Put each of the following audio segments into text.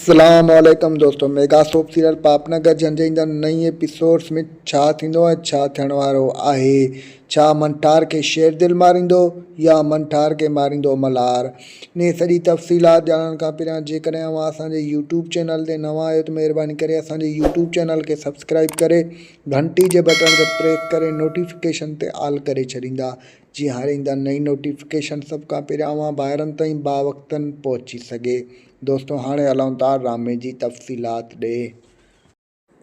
اسلام عليڪم دوستو ميگا سوپ سيريل پاپ نگر جنهن جي ايندڙ نئين ايپيسوڊز ۾ ڇا ٿيندو ۽ ڇا ٿيڻ وارو آهي ڇا منٺار کي شير دل ماريندو يا منٺار کي ماريندو ملهار انهي سڄي تفصيلات ڄاڻڻ کان پهريان جيڪڏهن اوهان اسان جي يوٽيوب چينل تي نوان آهيو ته مهرباني ڪري اسان جي يوٽيوب چينل کي سبسڪرائب ڪري گهنٽي جي بٽڻ تي پريس ڪري نوٽيفڪيشن تي آل ڪري ڇڏيندا جيئن هر ايندڙ نئين نوٽيفڪيشن سڀ کان پهريان اوهان ڀائرن تائين باوقتن پهچي سگهي. دوستو هاڻي هلون ٿا ڊرامي جي تفصيلات ڏي.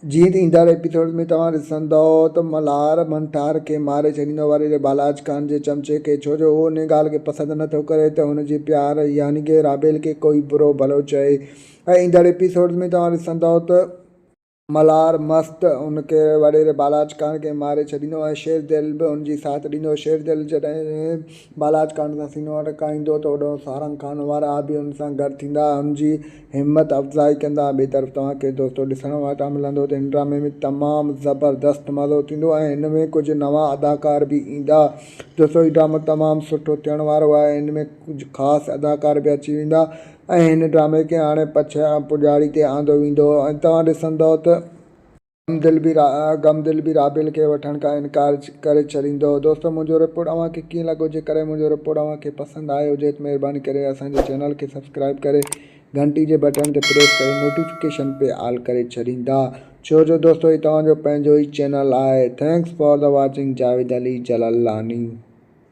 جيئن ته ايندڙ ايپيسوڊ ۾ توهان ڏسندؤ ته ملهار منٺار کي ماري ڇڏيندو وري ري بالاچ خان جي چمچي کي ڇو جو هو انهي ڳالهه کي پسند نه ٿو ڪري ته هن جي پيار يعني ڪي رابيل کي ڪوئي برو ڀلو چئي ۽ ايندڙ ايپيسوڊ ۾ توهان ڏسندؤ ته ملهار مست ان کي وڏيري بالاچ خان کي ماري ڇڏيندو ۽ شير دل به ان جي ساٿ ڏيندو. شير دل جڏهن بالاچ خان سان سينو اٽڪائيندو ته اوڏانهن سارنگ خان وارا به ان سان گڏ ٿيندا ۽ ان جي همت افزائي ڪندا. ٻئي طرف توهان کي دوستو ڏسڻ وٽان ملندو ته هن ڊرامي ۾ تمام زبردست مزو ٿيندو ۽ هن ۾ ڪجهه نوان اداڪار به ايندا. دوستو هي ڊرامو تمام سٺو ٿيڻ وارو آهي. هن ۾ ڪجهه خاص اداڪار به اچي ويندا. ۽ هن ڊرامي کي هاڻي پڄاڙي تي آندو ويندو ۽ توهان ڏسندؤ ته غم دل به رابيل کي وٺڻ کان انڪار ڪري ڇڏيندو. دوستو منهنجو رپورٽ اوهان کي ڪيئن لڳو جيڪڏهن منهنجو رپورٽ اوهان کي پسند آيو هجي ته مهرباني ڪري اسان جي چينل کي سبسڪرائب ڪري گهنٽي جي بٽڻ تي پريس ڪري نوٽيفڪيشن پي آل ڪري ڇڏيندا ڇو جو دوستو هي توهان جو پنهنجو ئي چينل آهي thanks for the watching Javed Ali Jalalani.